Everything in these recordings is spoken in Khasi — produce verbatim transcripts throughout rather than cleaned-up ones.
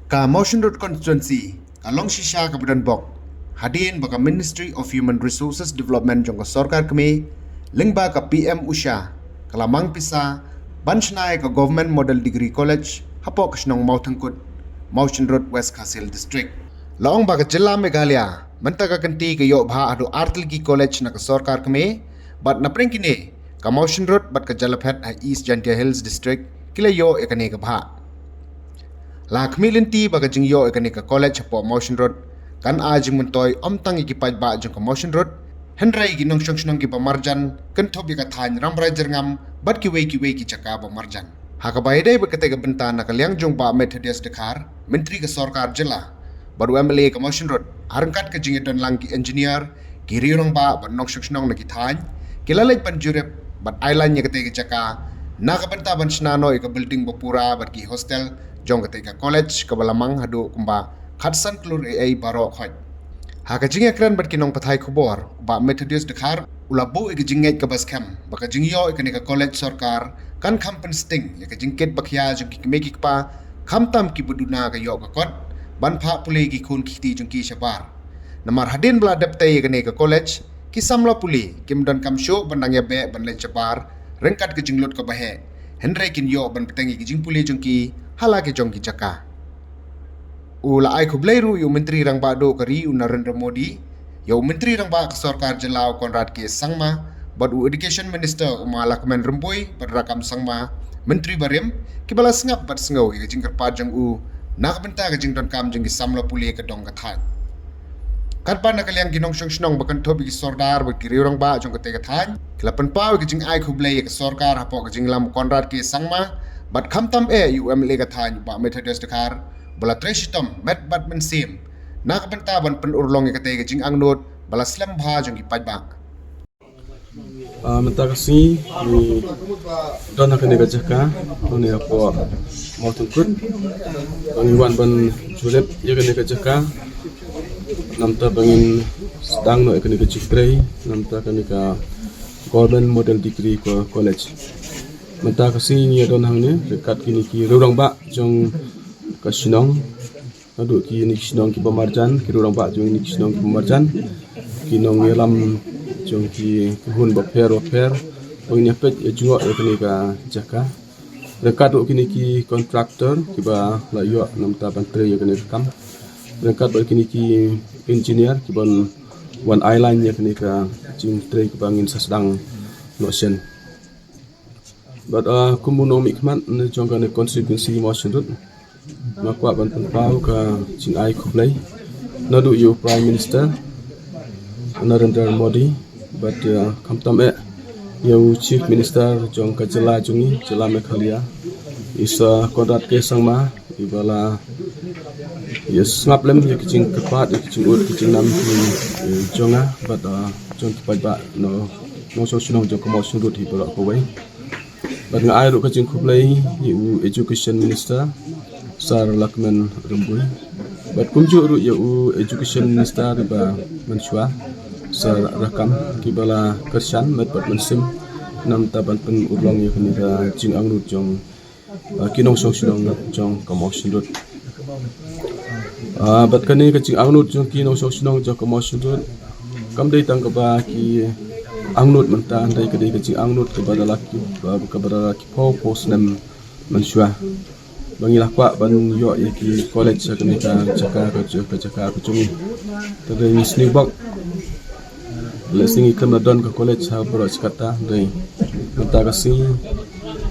Ka Mawshynrut Constituency ka long shisha kaba donbok hadien ba ka Ministry of Human Resources Development jong ka sorkar kmie lyngba ka P M Usha ka la mang pisa ban shna ïa ka Government Model Degree College hapoh ka shnong Mawthangkut, Mawshynrut, West Khasi Hills District. La ong ba ka jylla Meghalaya mynta ka kynti ka ïoh bha haduh ar tylli ki college na ka sorkar kmie, bad napdeng kine ka Mawshynrut bad ka Jalaphet ha East Jaintia Hills District ki la ïoh ïa kane ka bha. La khmih lynti ba ka jingïoh ïa kane ka college hapoh Mawshynrut kan ai jingmyntoi ym tang ïa ki paidbah jong ka Mawshynrut, hynrei ki nongshong shnong kiba marjan, kynthup ïa ka thaiñ Rambrai Jyrngam bad kiwei kiwei ki jaka ba marjan. Ha kaba ïadei bad katei ka bynta, na ka liang jong Bah Methodius Dkhar, Myntri ka sorkar jylla bad u M L A ka Mawshynrut, ha ryngkat ka jingïadon lang ki engineer, ki riew rangbah bad nongshong shnong na ki thaiñ, ki la leit ban jurip bad ailad ïa katei ka jaka na ka bynta ban shna noh ïa ka building ba pura bad ki hostel jong katei ka college kaba la mang haduh kumba khatsan klur A A baroh khoit. Ha ka jingïakren bad ki nongpathai khubor, u Bah Methodius Dkhar u la buh ïa ka jingngeit kaba skhem ba ka jingïoh ïa kane ka college sorkar kan kham pynsting ïa ka jingkit ba khia jong ki kmie ki kpa, khamtam kiba duna ka ïoh ka kot ban phah pule ki khun ki kti jong ki shabar. Namar hadien ba la dep tei ïa kane ka college, ki samla pule kim donkam shuh ban nang ïabeh ban leit shabar ryngkat ka jinglut kaba heh, hynrei kin ïoh ban bteng ïa ki jingpule jong ki ha la ki jong ki jaka. U la ai khublei ruh ïa u Myntri Rangbah Duh ka ri u Narendra Modi, ïa u Myntri Rangbah ka sorkar jylla u Conrad K Sangma, bad u Education Minister u Ma Lahkmen Rymbui bad Rakkam Sangma, Myntri barim, kiba la sngap bad sngew ïa ka jingkyrpad jong u na ka bynta ka jingdonkam jong ki samla pule ka dong ka thaiñ. Katba na ka liang ki nongshong shnong ba kynthup ïa ki sordar bad ki riew rangbah jong katei ka thaiñ ki la pynpaw ïa ka jingai khublei ïa ka sorkar hapoh ka jingïalam u Conrad K Sangma, bad khamtam eh ïa u M L A ka thaiñ u Bah Methodius Dkhar ba la trei shitom met bad mynsiem na ka bynta ban pynurlong ïa katei ka jingangnud ba la slem bha jong ki paidbah. Ah, mynta ka sngi ngi don ha kane ka jaka, hangne hapoh Mawthangkut. Ba ngi wan ban jurip ïa kane ka jaka, namar ba ngin sdang noh ïa kane ka jingtrei, namar kane ka Government Model Degree Co-, College. Mynta ka sngi ngi don hangne ryngkat kine ki riew rangbah jong ka shnong, naduh kine ki shnong kiba marjan, ki riew rangbah jong kine ki shnong kiba marjan, ki nongïalam jong ki khun bapher bapher, ba ngin ïa peit ïa jngoh ïa kane ka jaka. Ryngkat ruh kine ki contractor kiba la ïoh namar ban trei ïa kane ka kam. Ryngkat bad kine ki engineer kiban wan ailad ïa kane ka jingtrei kaba ngin sa sdang noh shen. Bad, ah, kum u nongmihkhmat ne jong kane constituency Mawshynrut, nga kwah ban pynpaw ka jingai khublei naduh ïa u Prime Minister Narendra Modi, bad, ah, khamtam eh ïa u Chief Minister jong ka jylla jong ngi, jylla Meghalaya, i Sir Conrad K Sangma, iba la ïa sngap lem ïa ki jingkyrpad, ïa ki jingud, ki jingnam ki, eh, jong nga bad, ah, jong ki paidbah nongshong shnong jong ka Mawshynrut hi baroh kawei. Bad nga ai ruh ka jingkhublei ïa u Education Minister Sir Lahkmen Rymbui, bad kumjuh ruh ïa u Education Minister iba mynshuwa, Sir Rakkam, kiba la kyrshan met bad mynsiem namar ban pynurlong ïa kane ka jingangnud jong, ah, ki nongshong shnong jong ka Mawshynrut. Ah, bad kane ka jingangnud jong ki nongshong shnong jong ka Mawshynrut kam dei tang kaba ki angnud mynta, hynrei ka dei ka jingangnud kaba da la ki, kaba da la ki phew phew snem mynshuwa, ba ngi la kwah ban ïoh ïa ki college ha kane ka jaka, ka jaka, ka jaka ka jong ngi. Te dei ngi sngewbha lehse ngi khlem da don ka college ha baroh shi katta, hynrei mynta ka sngi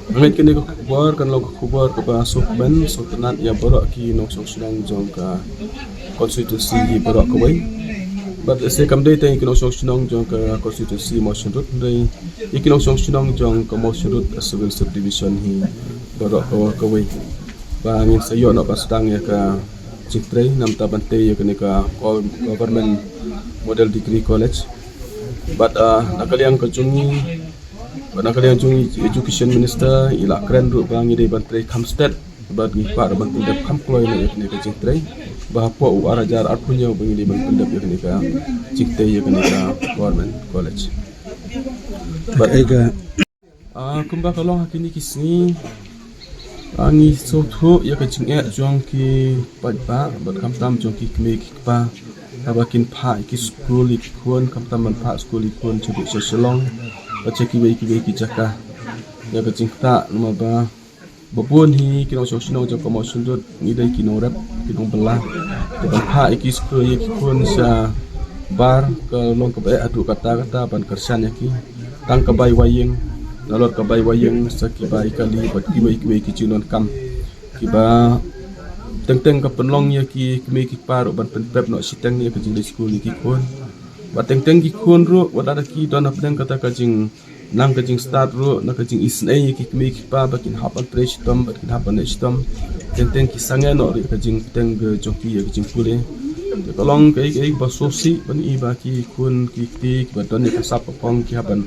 nga ngeit kane ka khubor kan long ka khubor kaba sngewkmen sngewtynnat ïa baroh ki nongshong shnong jong ka constituency hi baroh kawei. Bad lehse kam dei tang ïa ki nongshong shnong jong ka constituency Mawshynrut, hynrei ïa ki nongshong shnong jong ka Mawshynrut Civil Subdivision hi baroh kawei, kawei, ba ngin sa ïoh noh ban sdang ïa ka jingtrei namar ban tei ïa kane ka Gov-, Government Model Degree College. Bad, ah, na ka liang ka jong ngi, bad na ka liang jong ngi, Education Minister i la kren ruh ba ngi dei ban trei kham stet, bad ngi kwah ruh ban pyndep kham kloi na ïa kane ka jingtrei, ba hapoh u ar hajar arphew hynñiew ba ngi dei ban pyndep ïa kane ka jingtrei ïa kane ka Government College. Bad, eh, ka Ah, kumba ka long ha kine ki sngi, Ngi sngewthuh ïa ka jingeh jong ki paidbah bad khamtam jong ki kmie ki kpa haba kin phah ïa ki skul ïa ki khun, khamtam ban phah skul ïa ki khun sha Shillong bad sha kiwei kiwei ki jaka. Ïa ka jingktah namar ba ba bun hi ki nongshong shnong jong ka Mawshynrut ngi dei ki nongrep, ki nongbylla. Te ban phah ïa ki skul ïa ki khun sha bar ka long kaba eh haduh katta katta ban kyrshan ïa ki. Tang ka bai waiïing, nalor ka bai waiïing sa ki bai kali bad kiwei kiwei ki jingdonkam kiba teng teng ka pynlong ïa ki kmie ki kpa ruh ban pynpep noh shiteng ïa ka jingdei skul ïa ki khun. Ba teng teng ki khun ruh wat la da ki don hapdeng kata ka jing nang ka jingstad ruh na ka jingisynei ïa ki kmie ki kpa ba kin hap ban trei shitom bad kin hap ban leh shitom. Teng teng ki sangeh noh ruh ïa ka jingpynteng ka jong ki ïa ka jingpule. Te ka long kaei kaei ba sngewsih ban i ba ki khun ki kti kiba don ïa ka sap ka phong ki hap ban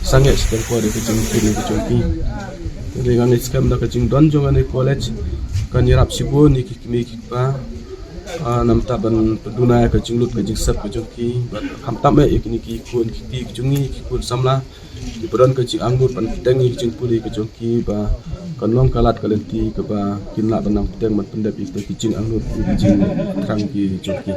sangeh shiteng por ïa ka jingpule ka jong ki. Te dei ngan ïa skhem da ka jingdon jong kane ka college kan ïarap shibun ïa ki kmie ki kpa. Ah, namar ban pynduna ïa ka jinglut ka jingsep ka jong ki bad khamtam eh ïa kine ki khun ki kti ki jong ngi ki khun samla. Ki ba don ka jingangnud ban pynteng ïa ka jingpule ka jong ki ba kan long ka lad ka lynti kaba kin lah ban nang pynteng ban pyndep ïa kita ki jingangnud ïa ki jingthrang ki jong ki.